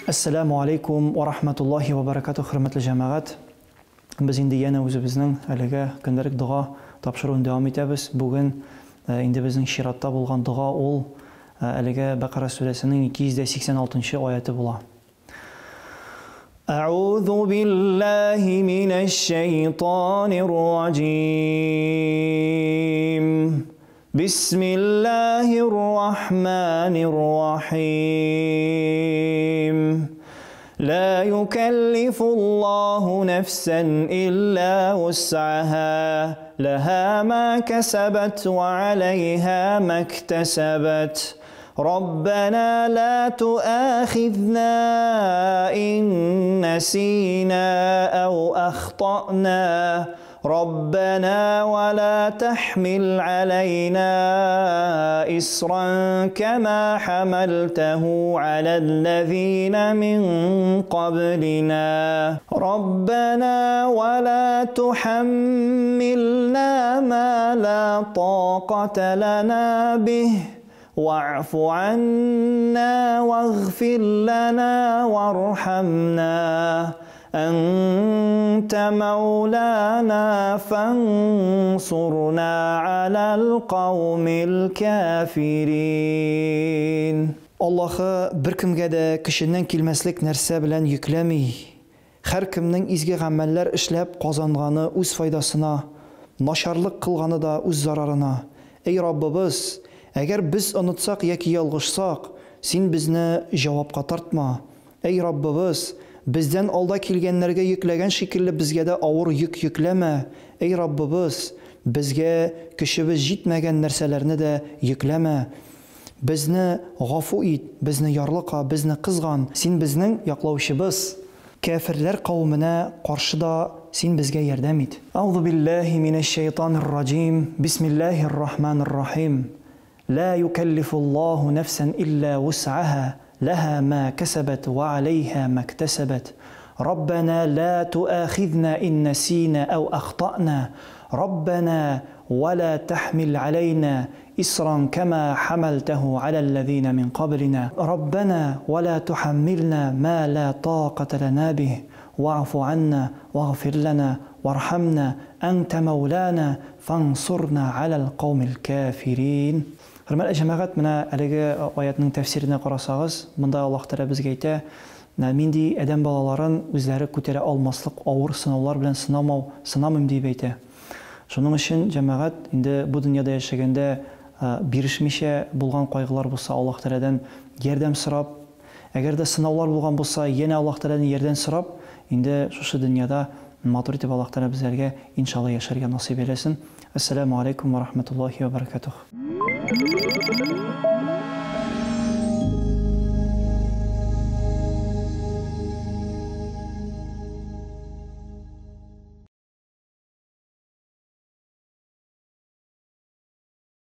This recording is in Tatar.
Әссәламү алейкум ва рахматуллахи ва баракатух, хөрмәтле җәмәгать. Без инде янә үзебезнең әлеге көндәлек дога тапшыруын дәвам итәбез. Бүген инде безнең чиратта булган дога ул әлеге Бәкара сүрәсенең 286 нчы аяте була. Әгъузу биллаһи минәш-шәйтанир раҗим. Бисмиллаһир рахманир рахим. Ла юкәллифуллаһу нәфсән илля вус'аһа. Лаһа ма кәсәбәт ва аләйһа мәктәсәбәт. Раббана ла туахизна ин насина ау ахтана. Раббана ва ла тахмил алейна исран кама хамалтаху алаллазина мин каблина. Раббана ва ла тухаммилна ма ла тақата лана бих. Ва'фу анна вагфир лана вархамна. Анта маулана фансурна алал каумил кафирин. Аллаһы беркемгә дә көченнән килмәслек нәрсә белән йөкләми. Һәркемнең изге гамәлләр эшләп казанганы үз файдасына, начарлык кылганы да үз зарарына. Әй Раббыбыз, әгәр без онытсак яки ялгышсак, Син безне җавапка тартма. Әй Раббыбыз, бездән алда килгәннәргә йөкләгән шикелле безгә дә авыр йөк йөкләмә. Әй Раббыбыз, безгә көчебез җитмәгән нәрсәләрне дә йөкләмә. Безне гафу ит, безне ярлыка, безне кызган, Син безнең яклаучыбыз. Кяферләр кавеменә каршы да Син безгә ярдәм ит. Әгъузу биллаһи минәш-шәйтанир раҗим, бисмиллаһир рахманир рахим. Ла юкәллифуллаһу нәфсән илля вус'аһа, ләһа ма кәсәбәт ва аләйһа мактәсәбәт. Раббәнә ла туахизна ин нәсина әү әхта'на, Раббәнә ва ла тахмил аләйнә исран кәма хәмәлтәһу аләлләзина мин каблина, Раббәнә ва ла тухәммилнә ма ла таката ләнә биһ, ва'фу анна вагфир ләнә вархамна әнтә мәүләнә фансурна аләл каумил кафирин. Хөрмәтле җәмәгать, менә әлеге аятның тәфсиренә карасагыз, монда Аллаһ Тәгалә безгә әйтә, мин ди адәм балаларын үзләре күтәрә алмаслык авыр сынаулар белән сынамау, сынамыйм диеп әйтә. Шуның өчен, җәмәгать, инде бу дөньяда яшәгәндә бирешмичә булган кайгылар булса, Аллаһ Тәгаләдән ярдәм сорап, әгәр дә сынаулар булган булса, янә Аллаһ Тәгаләдән ярдәм сорап, инде шушы дөньяда матур итеп Аллаһ Тәгалә безләргә, иншалла, яшәргә насыйп әйләсен. Әссәламү алейкум ва рахматуллахи ва баракатух.